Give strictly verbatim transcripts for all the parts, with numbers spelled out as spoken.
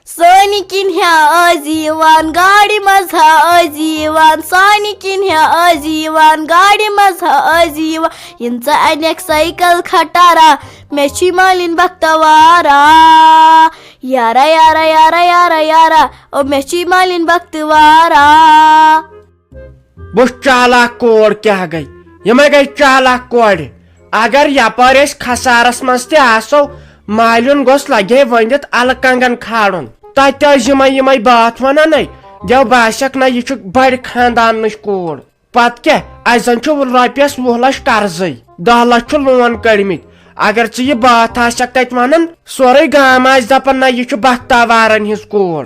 سانہِ کِنۍ ہا ٲزی یِوان گاڑِ منٛز ہا ٲزی یِوان، سانہِ کِنۍ ہا ٲزی یِوان گاڑِ منٛز ہا ٲزی یِوان۔ یِن ژٕ اَنٮ۪کھ سایکل کھٹارا، مےٚ چھی مالِنۍ بختوارا۔ یارا، یارا، یارا، یارا، یارا، او مےٚ چھی مالِنۍ بختوارا۔ بہٕ چالاک کور کیٛاہ گٔے؟ یِمے گٔے چالاک کورِ۔ اگر یپٲرۍ أسۍ خسارس منٛز تہِ آسو، مالیُن گوٚژھ لگے ؤنِتھ الہٕ کنگن کھالُن۔ تتہِ ٲسۍ یِمے یِمے بٲتھ ونان، ہے، دیو باسٮ۪کھ نہ یہِ چھُ بڑِ خاندانٕچ کوٗر۔ پتہٕ کیٛاہ، اسہِ زن چھُ رۄپیس وُہ لچھ قرضے، دہ لچھ چھُ لون کٔڑمٕتۍ۔ اگر ژٕ یہِ بٲتھ آسٮ۪کھ تتہِ ونان، سورُے گام آسہِ دپان، نہ یہِ چھُ بختاوارن ہٕنٛز کوٗر۔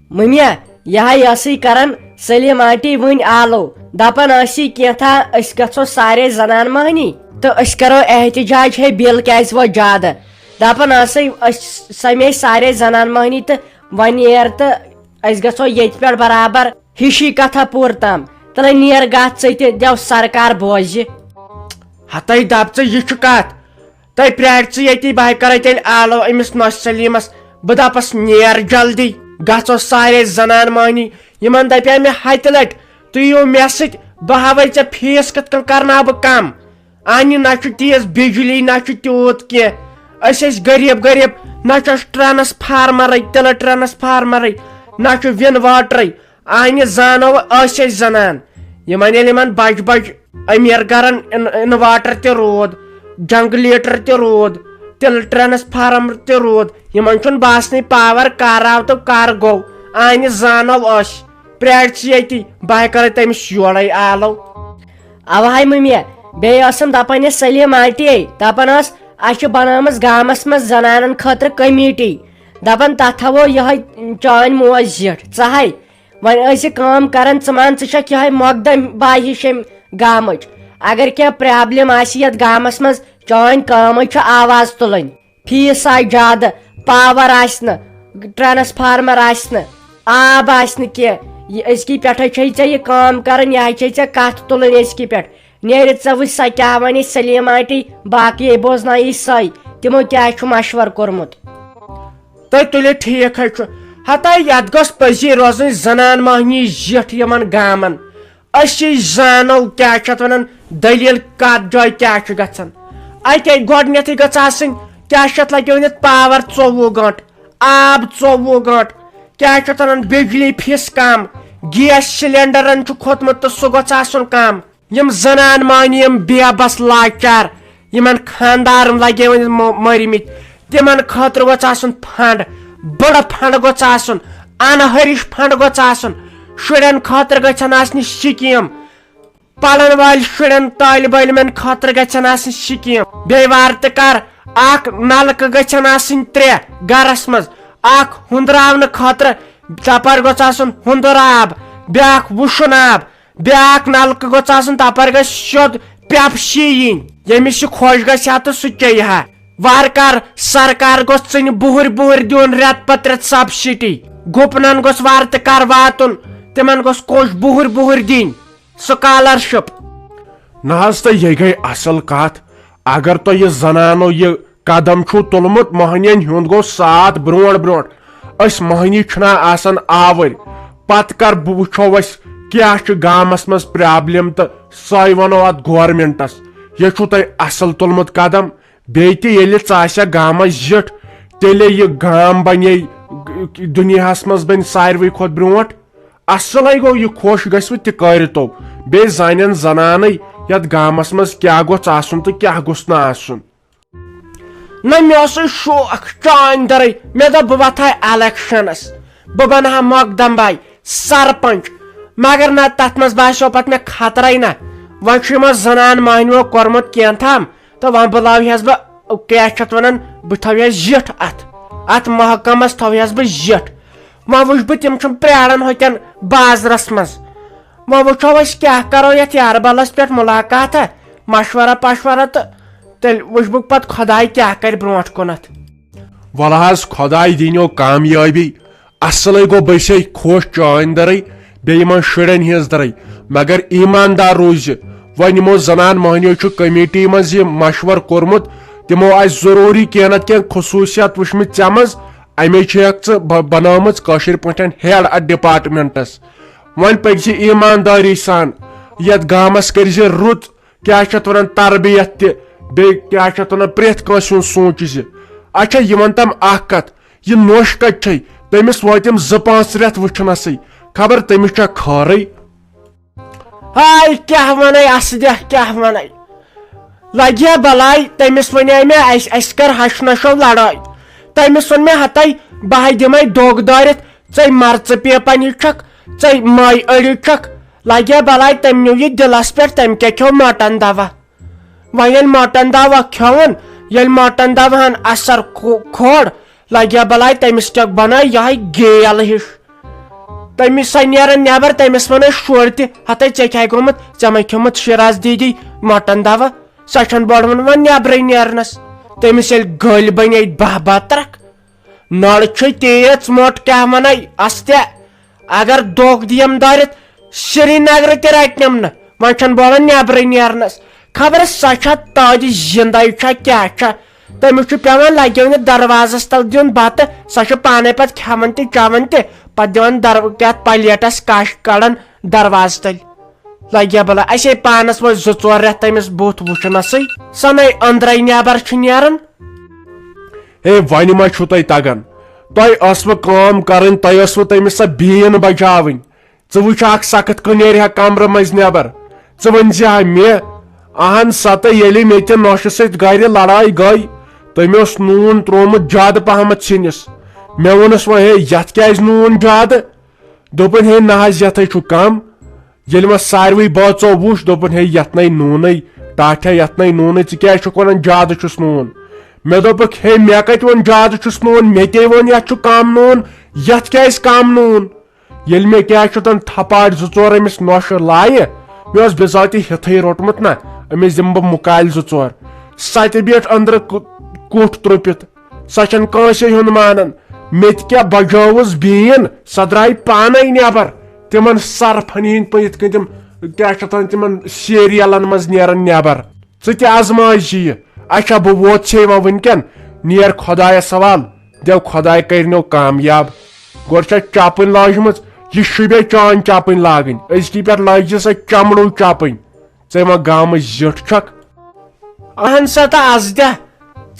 مٔمیا، یہِ ہا یہِ ٲسٕے کران سلیٖم آنٹی وٕنۍ آلو، دپان ٲسی کینٛژھا أسۍ گژھو سارے زنان مٔہنی تہٕ أسۍ کرو احتجاج، ہے بِل کیازِ ووت زیادٕ۔ دپان ٲسٕے أسۍ سمے سارے زنان مٔہنی تہٕ وۄنۍ ییر تہٕ أسۍ گژھو ییٚتہِ پٮ۪ٹھ برابر ہِشی کتھا پوٗرٕ تام۔ تلے نیر گژھ ژٕ تہِ، دیو سرکار بوزِ۔ ہتے دپ ژٕ، یہِ چھُ کتھ؟ تۄہہِ پرٛارِ ژٕ ییٚتی، بہٕ ہا کرے تیٚلہِ آلو أمِس نۄشہِ سلیٖمس۔ بہٕ دپس، نیر جلدی، گژھو سارے زنان مٔہنی۔ یِمن دپے مےٚ ہتہِ لٹہِ، تُہۍ یِیِو مےٚ سۭتۍ، بہٕ ہاوے ژےٚ فیٖس کِتھ کٔنۍ کرناو بہٕ کم۔ انہِ نہ چھُ تیز بجلی، نہ چھُ تیوٗت کینٛہہ۔ أسۍ ٲسۍ غریب غریب، نہ چھُ اَسہِ ٹرانسفارمرٕے، تِلہٕ ٹرانسفارمرٕے، نہ چھُ وِن واٹرٕے۔ آنہِ زانو أسۍ ٲسۍ زنان۔ یِمن ییٚلہِ یِمن بج بج امیر گرن ان-، انوٲٹر تہِ روٗد، جنریٹر تہِ روٗد، تِلہٕ ٹرانسفارمر تہِ روٗد، یِمن چھُنہٕ باسنٕے پاور کر آو تہٕ کر گوٚو۔ آنہِ زانو أسۍ۔ پرٛارِ ژٕ ییٚتی، بہٕ ہا کرے تٔمِس یورے آلو۔ اوا ہاے مٔمی، بیٚیہِ ٲسٕم دپان یہِ سلیٖم آنٹی، دپان ٲس، اسہِ چھِ بنٲومٕژ گامس منٛز زنانن خٲطرٕ کمیٹی، دپان تتھ تھاوو یِہے چٲنۍ موج زِٹھ، ژٕ ہاے۔ وۄنۍ ٲسۍ یہِ کٲم کران، ژٕ مان، ژٕ چھکھ یِہے مۄقدم باے ہِش ییٚمہِ گامٕچ۔ اگر کینٛہہ پرابلم آسہِ یتھ گامس منٛز، چٲنۍ کٲمٕے چھِ آواز تُلٕنۍ۔ فیٖس آسہِ زیادٕ، پاور آسہِ نہٕ، ٹرانسفارمر آسہِ نہٕ، آب آسہِ نہٕ کینٛہہ، یہِ أزکی پٮ۪ٹھے چھے ژےٚ یہِ کٲم کرٕنۍ، یہِ ہا چھے ژےٚ کتھ تُلٕنۍ أزکی پٮ۪ٹھ۔ نیرِ ژےٚ وٕچھ سۄ کیٛاہ ونہِ سلیٖم آنٹی، باقٕے بوزناوی سۄے، تِمو کیٛاہ چھُ مشورٕ کوٚرمُت۔ تۄہہِ تُلِتھ ٹھیٖک حظ چھُ۔ ہتا یتھ گٔژھ پٔزی روزٕنۍ زنان مۄہنی زِٹھ یِمن گامن۔ أسۍ چھِ زانو کیٛاہ چھِ اتھ ونان، دٔلیٖل کتھ جایہِ کیٛاہ چھُ گژھان۔ اتے گۄڈٕنیتھٕے گٔژھ آسٕنۍ، کیٛاہ چھِ اتھ لگٲوِتھ پاور ژوٚوُہ گٲنٛٹہٕ، آب ژوٚوُہ گٲنٛٹہٕ، کیٛاہ چھِ اتھ ونان، بجلی فیٖس کم، گیس سلینڈرن چھُ کھوٚتمُت تہٕ سُہ گوٚژھ آسُن کم۔ یِم زنان مۄہنی، یِم بے بس لاچار، یِمن خاندارن لگے وۄنۍ مٔ-، مٔرمٕتۍ، تِمن خٲطرٕ گوٚژھ آسُن فنڈ، بٔڑ فنڈ گوٚژھ آسُن، انہرِش فنڈ گوٚژھ آسُن، شُرٮ۪ن خٲطرٕ گژھن آسنہِ سکیٖم، پرن والہِ شُرٮ۪ن، طٲلب علمن خٲطرٕ گژھن آسنہِ سکیٖم، بیٚیہِ وارٕ تہٕ کر اکھ نلکہٕ گژھن آسٕنۍ ترٛےٚ گرس منٛز، اکھ ہُنٛدراونہٕ خٲطرٕ، تپٲرۍ گوٚژھ آسُن ہُنٛدُر آب، بیٛاکھ وُشُن آب، بیٛاکھ نلکہٕ گوٚژھ آسُن، تپٲرۍ گژھِ سیوٚد پیپ شی یِنۍ، ییٚمِس یہِ خۄش گژھِ ہا تہٕ سُہ چیٚیہِ ہا۔ وارٕ کار سرکار گوٚژھ ژٕنہِ بُہٕرۍ بُہٕرۍ دیُن، رٮ۪تہٕ پتہٕ رٮ۪تہٕ سبسڈی۔ گُپنن گوٚژھ وارٕ تہٕ کار واتُن، تِمن گوٚژھ کوٚش بُہٕرۍ بُہٕرۍ دِنۍ، سکالرشپ۔ نہ حظ، تہٕ یہِ گٔے اصل کتھ۔ اگر تۄہہِ یہِ زنانو یہِ قدم چھُو تُلمُت، مۄہنین ہُنٛد گوٚو ساتھ برونٛٹھ برونٛٹھ۔ أسۍ مۄہنی چھِنا آسان آوٕرۍ۔ پتہٕ کر بہٕ وٕچھو أسۍ کیٛاہ چھُ گامس منٛز پرابلم تہٕ سۄے ونو اتھ گورمنٹس۔ یہِ چھُو تۄہہِ اصل تُلمُت قدم۔ بیٚیہِ تہِ ییٚلہِ ژٕ آسکھ گامس زِٹھ، تیٚلے یہِ گام بنے دُنیاہس منٛز بنہِ ساروٕے کھۄتہٕ برونٛٹھ۔ اصلے گوٚو، یہِ خۄش گژھِ وۄنۍ تہِ قٲرتو۔ بیٚیہِ زانن زنانے یتھ گامس منٛز کیٛاہ گوٚژھ آسُن تہٕ کیٛاہ گوٚژھ نہٕ آسُن۔ نہ، مےٚ اوس شوق چانہِ دٔرٕے۔ مےٚ دوٚپ، بہٕ وۄتھٕ ہا الیکشنس، بہٕ بنہٕ ہا مۄقدم باے سرپنچ۔ مگر نہ، تتھ منٛز باسیو پتہٕ مےٚ خطرے نہ۔ وۄنۍ چھُ یِمو زنان مۄہنیو کوٚرمُت کینٛہہ تام، تہٕ وۄنۍ بُلاوہس بہٕ، کیٛاہ چھِ اتھ ونان، بہٕ تھاوہس زِٹھ اتھ، اتھ محکمس تھاوہس بہٕ زِٹھ۔ وۄنۍ وٕچھ بہٕ، تِم چھِم پراران ہوٚتٮ۪ن بازرس منٛز۔ وۄنۍ وٕچھو أسۍ کیٛاہ کرو یتھ یاربلس پٮ۪ٹھ ملاقات ہا، مشورہ پشورہ، تہٕ تیٚلہِ وٕچھ بہٕ پتہٕ خۄداے کیٛاہ کرِ برونٛٹھ کُنتھ۔ وَلہٕ حظ، خۄداے دِنیو کامیٲبی۔ اصلے گوٚو، بہٕ چھسے خۄش چٲنۍ دٔرٕے، بیٚیہِ یِمن شُرٮ۪ن ہٕنٛز دٔرٕے۔ مگر ایٖماندار روٗزِ۔ وۄنۍ یِمو زنان مۄہنیو چھُ کمیٹی منٛز یہِ مشورٕ کوٚرمُت، تِمو آسہِ ضروٗری کینٛہہ نتہٕ کینٛہہ خصوٗصیت وٕچھمٕتۍ ژےٚ منٛز، اَمے چھِ اکھ ژٕ ب-، بنٲومٕژ کٲشِر پٲٹھۍ ہیڈ اَتھ ڈپارٹمنٹس۔ وۄنۍ پٔکۍ زِ ایٖماندٲری سان یَتھ گامس، کٔرۍ زِ رُت، کیٛاہ چھِ اَتھ وَنان، تربیت تہِ، بیٚیہِ کیٛاہ چھِ اَتھ وَنان، پرٛٮ۪تھ کٲنٛسہِ ہُنٛد سونٛچہِ زِ۔ اچھا، یہِ وَن تَم اکھ کَتھ، یہِ نوٚش کَتہِ چھے؟ تٔمِس وٲتۍ یِم زٕ پانٛژھ رٮ۪تھ وٕچھنَسٕے، خبر تٔمِس چھا خٲرٕے؟ ہاے، کیٛاہ وَنے اَسدیہ، کیٛاہ وَنے؟ لگیا بلاے، تٔمِس وَنے مےٚ، اَسہِ، اَسہِ کَر ہَشہِ نَشو لڑٲے۔ تٔمِس ووٚن مےٚ، ہَتَے، بہٕ ہَے دِمَے دۄگ دٲرِتھ، ژَے مرژٕ پیپَن یہِ چھَکھ، ژَے مَے أڑِو چھَکھ۔ لگیا بلاے، تٔمۍ نیوٗ یہِ دِلَس پٮ۪ٹھ، تٔمۍ کیٛاہ کھیوٚو مَٹَن دوا۔ وۄنۍ ییٚلہِ مَٹَن دوا کھیوٚوُن، ییٚلہِ مَٹَن دواہَن اثر کھو-، کھول، لگیا بلاے تٔمِس کیٛاہ بناے یِہوٚے گیل ہِش۔ تٔمِس سۄ نیران نٮ۪بر، تٔمِس ونے شُرۍ تہِ، ہتے ژےٚ کیٛاہ گوٚمُت؟ ژےٚ ما کھیوٚمُت شیراز دیدی مٹن دوا؟ سۄ چھنہٕ بڑوُن وۄنۍ نٮ۪برٕے نیرنس۔ تٔمِس ییٚلہِ گٔلۍ بنے بہہ بترکھ، نٔر چھے تیز موٚٹ، کیٛاہ ونے؟ استہِ، اگر دھوکہٕ دِیم دٲرِتھ، سرینگرٕ تہِ رٹنم نہٕ، وۄنۍ چھنہٕ بڑوُن نٮ۪برٕے نیرنس۔ خبر سۄ چھا تاج زندے چھا کیٛاہ چھا؟ تٔمِس چھُ پٮ۪وان لگیو نہٕ دروازس تل دیُن بتہٕ، سۄ چھِ پانے پتہٕ کھٮ۪وان تہِ چٮ۪وان تہِ، پتہٕ دِوان در-، یتھ پلیٹس کش کڑان دروازٕ تل۔ لگیا بلا، اسے پانس وۄنۍ زٕ ژور رٮ۪تھ تٔمِس بُتھ وٕچھنسٕے، سۄ نے أنٛدرے نٮ۪بر چھِ نیران۔ ہے، وۄنۍ ما چھُو تۄہہِ تگان؟ تۄہہِ ٲسوٕ کٲم کرٕنۍ، تۄہہِ ٲسوٕ تٔمِس سۄ بیٖن بجاوٕنۍ۔ ژٕ وٕچھ، اکھ سخت کٔنۍ نیرِ ہا کمرٕ منٛزۍ نٮ۪بر۔ ژٕ ؤنۍ زِ ہا مےٚ، اہن سا، تہٕ ییٚلہِ مےٚ تہِ نۄشہِ سۭتۍ گرِ لڑایہِ گٔے، تٔمۍ اوس نوٗن تروومُت زیادٕ پہمتھ سِنِس۔ مےٚ ووٚنُس وۄنۍ، ہے، یتھ کیازِ نوٗن زیادٕ؟ دوٚپُن، ہے نہ حظ، یتھے چھُ کم۔ ییٚلہِ وۄنۍ ساروٕے بٲژو وُچھ، دوٚپُن، ہے یتھ نے نوٗنٕے، ٹاٹھیا، یتھ نے نوٗنٕے، ژٕ کیازِ چھُکھ ونان زیادٕ چھُس نوٗن؟ مےٚ دوٚپُکھ، ہے مےٚ کتہِ ووٚن زیادٕ چھُس نوٗن، مےٚ تے ووٚن یتھ چھُ کم نوٗن، یتھ کیازِ کم نوٗن؟ ییٚلہِ مےٚ کیٛاہ چھُ تَن تھپاٹھ زٕ ژور أمِس نۄشہِ لایہِ، مےٚ اوس بِذاتی ہِتھٕے روٚٹمُت نہ، أمِس دِمہٕ بہٕ مُکالہِ زٕ ژور۔ سۄ تہِ بیٖٹھ أنٛدرٕ کُ-، کُٹھ ترٛوپِتھ، سۄ چھَنہٕ کٲنٛسے ہُنٛد مانان۔ مےٚ تہِ کیٛاہ بجٲوٕس بیٖن، سۄ درٛاے پانے نٮ۪بر۔ تِمن سرپھن ہِنٛدۍ پٲٹھۍ یِتھ کٔنۍ تِم، کیٛاہ چھِ تَن تِمن سیریلن منٛز نیران نٮ۪بر۔ ژٕ تہِ آزماوزِ یہِ۔ اچھا، بہٕ ووت چھے وۄنۍ وٕنکٮ۪ن، نیر خۄدایس حوال، دٮ۪و خۄداے کرنو کامیاب۔ گۄڈٕ چھےٚ چپٕنۍ لٲجمٕژ، یہِ شوٗبے چٲنۍ چپٕنۍ لاگٕنۍ، أزکی پٮ۪ٹھ لٲگۍ زِ سۄ چمڑو چپٕنۍ۔ ژٕ ما گامٕچ زِٹھ چھکھ؟ اہن سا تہٕ از تہِ،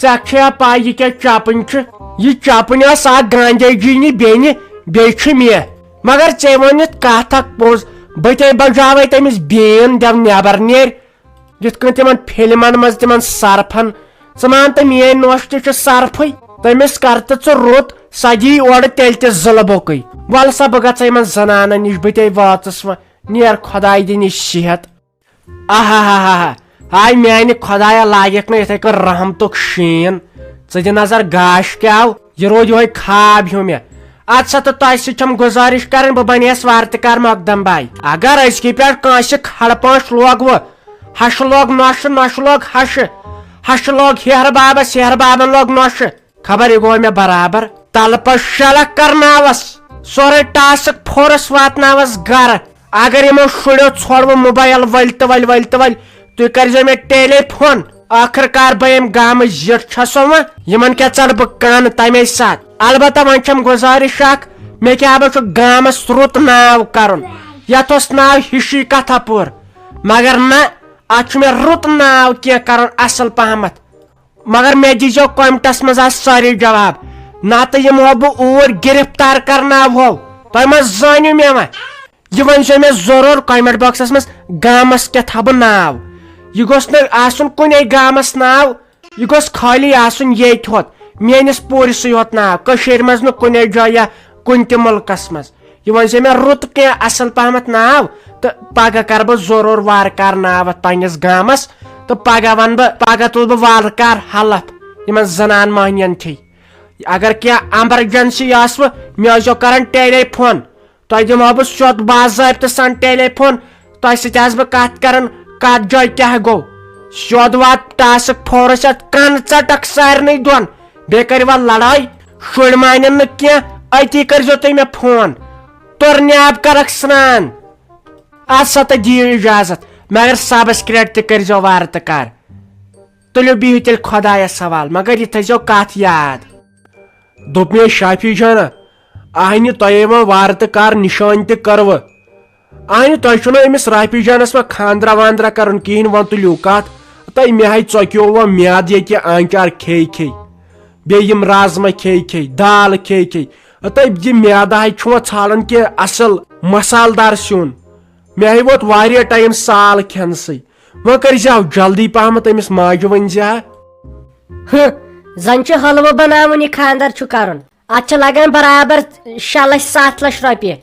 ژےٚ چھےٚ پاے یہِ کیٛاہ چپٕنۍ چھِ؟ یہِ چپٕنۍ ٲس اکھ گاندھی جی نہِ بیٚنہِ، بیٚیہِ چھِ مےٚ۔ مگر ژےٚ ؤنِتھ کتھ اکھ پوٚز، بہٕ تے بجاوے تٔمِس بین، دٮ۪و نٮ۪بر نیر۔ یِتھ کٔنۍ تِمن فلمن منٛز تِمن سرپھن۔ ژٕ مان تہٕ، میٲنۍ نۄش تہِ چھِ سرپھٕے۔ تٔمِس کر تہٕ ژٕ رُت، سۄ دِیی اورٕ تیٚلہِ تہِ ضلعہٕ بۄکٕے۔ وَلہٕ سا، بہٕ گژھٕ یِمن زنانن نِش، بہٕ تے واژٕس وۄنۍ۔ نیر خۄداے دِنی صحت۔ آہا ہا ہا ہا۔ ہاے میانہِ خۄدایا، لاگٮ۪کھ نہٕ یِتھے کٔنۍ رحمتُک شیٖن۔ ژٕ دِ نظر گاش کیٛاہ آو، یہِ روٗد یِہوٚے خواب ہیوٗ مےٚ۔ اَدٕ سا تہٕ تۄہہِ سۭتۍ چھَم گُزٲرِش کَرٕنۍ، بہٕ بَنیَس وارٕ تہٕ کارٕ مۄقدم بھاے۔ اگر أزکی پٮ۪ٹھ کٲنٛسہِ کھڑ پانٛچھ لوگ وٕ، ہَشہٕ لوگ نۄشہٕ، نۄشہٕ لوگ ہَشہٕ، ہَشہٕ لوگ ہیہرٕ بابس، ہیہرٕ بابن لوگ نۄشہٕ، خبر یہِ گوٚو مےٚ برابر۔ تلہٕ پتہٕ شلکھ کرناوس، سورُے ٹاسک فورس واتناوس گرٕ۔ اگر یِمو شُریو ژھوڑ وۄنۍ موبایل، ؤلۍ تہٕ ؤلۍ، ؤلۍ تہٕ ؤلۍ، تُہۍ کٔرۍزیو مےٚ ٹیلی فون۔ ٲخٕر کار بہٕ ییٚمہِ گامٕچ زِٹھ چھسو وۄنۍ، یِمن کیٛاہ ژلہٕ بہٕ کانہٕ تمے ساتہٕ؟ البتہ وۄنۍ چھم گُزٲرِش اکھ، مےٚ کیٛاہ بہٕ چھُ گامس رُت ناو کرُن۔ یتھ اوس ناو ہِشی کتھا پوٗر، مگر نہ، اتھ چھُ مےٚ رُت ناو کینٛہہ کرُن اصل پہمتھ۔ مگر مےٚ دیٖزیو کمنٹس منٛز آز سٲری جواب، نتہٕ یِمہو بہٕ اوٗرۍ گرفتار کرناوہو۔ تۄہہِ ما زٲنِو مےٚ وۄنۍ؟ یہِ ؤنۍ زیو مےٚ ضروٗر کمنٹ باکسس منٛز، گامس کیٛاہ تھاوٕ بہٕ ناو؟ یہِ گوٚژھ نہٕ آسُن کُنے گامس ناو، یہِ گوٚژھ خٲلی آسُن ییٚتہِ ہوت، میٲنِس پوٗرِسٕے ہوت ناو، کٔشیٖرِ منٛز نہٕ کُنے جایہِ یا کُنہِ تہِ مُلکس منٛز۔ یہِ ؤنۍ زِ مےٚ رُت کینٛہہ اصل پہمتھ ناو، تہٕ پگاہ کرٕ بہٕ ضروٗر وارٕ کارٕ ناو اتھ پننِس گامس، تہٕ پگاہ ونہٕ بہٕ، پگاہ تُلہٕ بہٕ وارٕ کارٕ حلف یِمن زنان مٔہنِین تھی۔ اگر کینٛہہ ایمرجنسی آسوٕ، مےٚ ٲسۍزیو کران ٹیلی فون، تۄہہِ دِمہو بہٕ سیوٚد باضٲبطہٕ سان ٹیلی فون، تۄہہِ سۭتۍ آسہٕ بہٕ کتھ کران، کتھ جایہِ کیٛاہ گوٚو۔ سیوٚد وات ٹاسک فورس یتھ کن ژٹکھ سارنٕے دۄن، بیٚیہِ کٔرِو وۄنۍ لڑٲے، شُرۍ مانن نہٕ کینٛہہ، أتی کٔرۍزیو تُہۍ مےٚ فون۔ توٚر نیب کرکھ سران۔ ادٕ سا تہٕ دِیِو اجازت، مگر سبسکرایب تہِ کٔرۍزیو وارٕ تہٕ کار۔ تُلِو بِہِو تیٚلہِ خۄدایس حوال، مگر یہِ تھٲیزیو کتھ یاد۔ دوٚپ مےٚ، "شافی جانہ، اہنہِ تۄہے وۄنۍ وارٕ تہٕ کار نِشٲنۍ تہِ کٔروٕ۔ اہنہِ تۄہہِ چھُنہ أمِس رافی جانس وۄنۍ خانٛدرا وانٛدرا کرُن کِہینۍ، وۄنۍ تُلِو کتھ۔ تۄہہِ مےٚ ہاے ژۄکیو وۄنۍ میادٕ ییٚتہِ آنچار کھے کھے، بیٚیہِ یِم رازما کھے کھے، دال کھے کھے۔ تۄہہِ یہِ میادٕ ہاے چھُ وۄنۍ ژھانڈان کینٛہہ اصل مسالہٕ دار سیُن۔ مےٚ ہاے ووت واریاہ ٹایم سال کھٮ۪نسٕے۔ وۄنۍ کٔرۍ زیو جلدی پہمتھ أمِس ماجہِ ؤنۍ زِ ہا۔" ہہ، زن چھُ حلوٕ بناوُن یہِ خانٛدر چھُ کرُن۔ اتھ چھِ لگان برابر شےٚ لچھ ستھ لچھ رۄپیہِ۔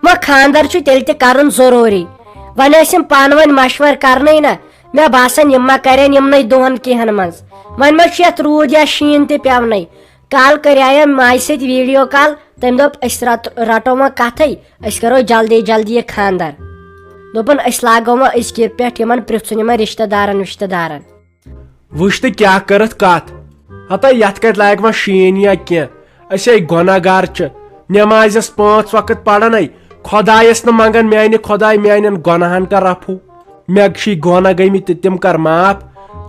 وۄنۍ خانٛدر چھُ تیٚلہِ تہِ کرُن ضروٗری۔ وۄنۍ ٲسۍ یِم پانہٕ ؤنۍ مشورٕ کرنٕے نہ۔ مےٚ باسان یِم ما کرن یِمنٕے دۄہن کینٛہن منٛز۔ وۄنۍ ما چھُ یتھ روٗد یا شیٖن تہِ پٮ۪ونٕے۔ کالہٕ کریایم ماجہِ سۭتۍ ویڈیو کال، تٔمۍ دوٚپ أسۍ رٹ-، رٹو وۄنۍ کتھٕے، أسۍ کرو جلدی جلدی یہِ خانٛدر۔ دوٚپُن أسۍ لاگو وۄنۍ أزکہِ پٮ۪ٹھ یِمن پرژھُن، یِمن رشتہٕ دارن وشتہٕ دارن۔ وٕچھ تہٕ کیٛاہ کٔرٕتھ کتھ۔ ہتا یتھ کتہِ لایق وۄنۍ شیٖن یا کینٛہہ۔ أسۍ ہے گۄناہ گار چھِ۔ نٮ۪مازٮ۪س پانٛژھ وقت پران ہے۔ خۄدایس نہٕ منٛگان، "میانہِ خۄداے، میانٮ۪ن گۄناہن کر رفو۔ مےٚ چھی گۄناہ گٔمٕتۍ تہٕ تِم کر معاف۔"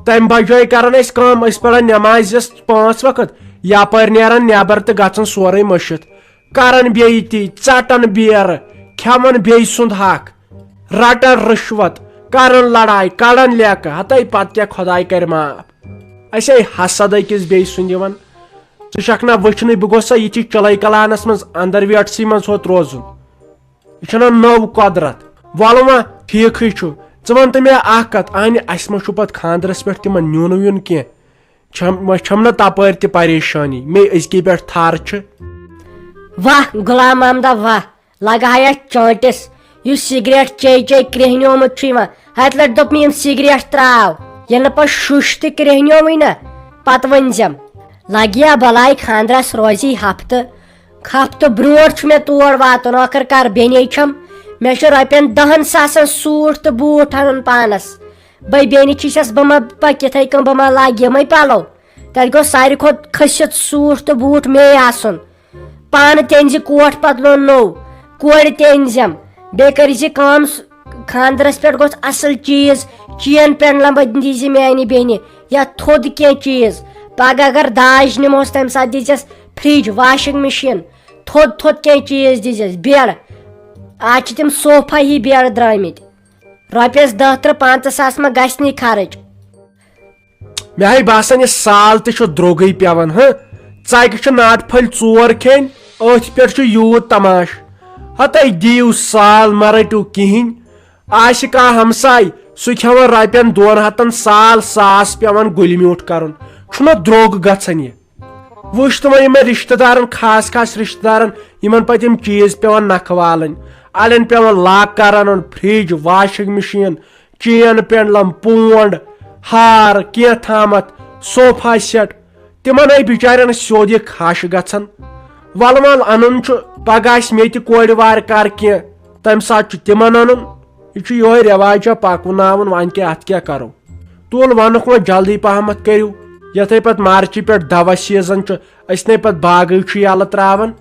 تمہِ بجٲے کران أسۍ کٲم، أسۍ پران نٮ۪مازٮ۪س پانٛژھ وقت، یپٲرۍ نیران نٮ۪بر تہٕ گژھان سورُے مٔشِتھ۔ کران بیٚیہِ تی، ژٹان بیرٕ، کھٮ۪وان بیٚیہِ سُنٛد حق۔ رٹان رشوت، کران لڑاے، کڑان لیکہٕ، ہتے پتہٕ کیٛاہ خداے کرِ معاف۔ اسے حسد أکِس بیٚیہِ سُنٛد یِوان۔ ژٕ چھکھ نہ وٕچھنٕے، بہٕ گوٚژھ سا یِتھی چلے کلانس منٛز اندر ویٹسٕے منٛز ہوت روزُن؟ یہِ چھُنہ نٔو قۄدرت۔ وَلہٕ وۄنۍ ٹھیٖکھٕے چھُ۔ ژٕ وَن تہٕ مےٚ اکھ کتھ، اہنہِ، اسہِ ما چھُ پتہٕ خاندرس پٮ۪ٹھ تِمن نیُن ویُن کینٛہہ؟ چھم، وۄنۍ چھم نہ تپٲرۍ تہِ پریشٲنی، مے أزکی پٮ۪ٹھ تھر چھِ۔ واہ غلام محمدہ واہ، لگہٕ ہا یتھ چٲنٹِس، یُس سگریٹ چے چے کرٛیہنیومُت چھُ یِوان۔ ہتہِ لٹہِ دوٚپ مےٚ، یِم سگریٹ تراو، ییٚلہِ نہٕ پتہٕ شُش تہِ کرٛیہنیومٕے نہ، پتہٕ ؤنۍ زٮ۪م۔ لگہِ ہا بلاے خاندرس روزی ہفتہٕ، ہفتہٕ برونٹھ چھُ مےٚ تور واتُن، ٲخٕر کار بیٚنے چھم۔ مےٚ چھُ رۄپین دہن ساسن سوٗٹ تہٕ بوٗٹ انُن پانس۔ بے بیٚنہِ چھِسس بہٕ ما پکہِ یِتھے کٔنۍ، بہٕ ما لاگہٕ یِمے پلو؟ تتہِ گوٚژھ ساروی کھۄتہٕ کھٔسِتھ سوٗٹ تہٕ بوٗٹ مے آسُن۔ پانہٕ تہِ أنۍ زِ کوٹھ پتلون نوٚو، کورِ تہِ أنۍ زٮ۪م۔ بیٚیہِ کٔرۍ زِ کٲم، س-، خانٛدرس پٮ۪ٹھ گوٚژھ اصل چیٖز، چین پینڈلم دی زِ میانہِ بیٚنہِ، یا تھوٚد کینٛہہ چیٖز۔ پگاہ اگر داج نِمہوس، تمہِ ساتہٕ دیٖزٮ۪س فرج، واشنگ مشین، تھوٚد تھوٚد کینٛہہ چیٖز دیٖزٮ۪س، بیڈ۔ آز چھِ تِم صوفہ ہی بیڈ درٛامٕتۍ۔ رۄپیس دہ ترٕہ پنٛژاہ ساس ما گژھِ نٕے خرٕچ؟ مےٚ ہاے باسان، یہِ سال تہِ چھُ درٛوگٕے پٮ۪وان، ہہ؟ ژکہِ چھِ ناٹہٕ پھٔلۍ ژور کھیٚنۍ، أتھۍ پٮ۪ٹھ چھُ یوٗت تماش۔ ہتے دِیِو سال، مہ رٔٹِو کِہیٖنۍ۔ آسہِ کانٛہہ ہمساے، سُہ کھٮ۪وان رۄپین دۄن ہتن سال ساس پٮ۪وان گُلۍ میوٗٹھ کرُن۔ چھُنہ درٛوگ گژھان یہِ؟ وٕچھ تہٕ وۄنۍ یِمن رشتہٕ دارن، خاص خاص رشتہٕ دارن، یِمن پتہٕ یِم چیٖز پٮ۪وان نکھٕ والٕنۍ۔ اڑٮ۪ن پٮ۪وان لاکر انُن، فرج، واشنگ مشین، چین پینڈلم، پونڈ، ہار، کینٛہہ تھامتھ، صوفا سیٹ۔ تِمن ہے بِچارٮ۪ن سیوٚد یہِ خش گژھان۔ ولہٕ ول انُن چھُ، پگاہ آسہِ مےٚ تہِ کورِ وارٕ کار کینٛہہ، تمہِ ساتہٕ چھُ تِمن انُن۔ یہِ چھُ یِہوے رٮ۪واجا پکناوُن، وۄنۍ کیٛاہ، اتھ کیٛاہ کرو؟ تُل ونُکھ وۄنۍ جلدی پہمتھ کٔرِو، یتھے پتہٕ مارچہِ پٮ۪ٹھ دوا سیزن چھُ، أسۍ نے پتہٕ باغٕے چھُ یلہٕ تراوان۔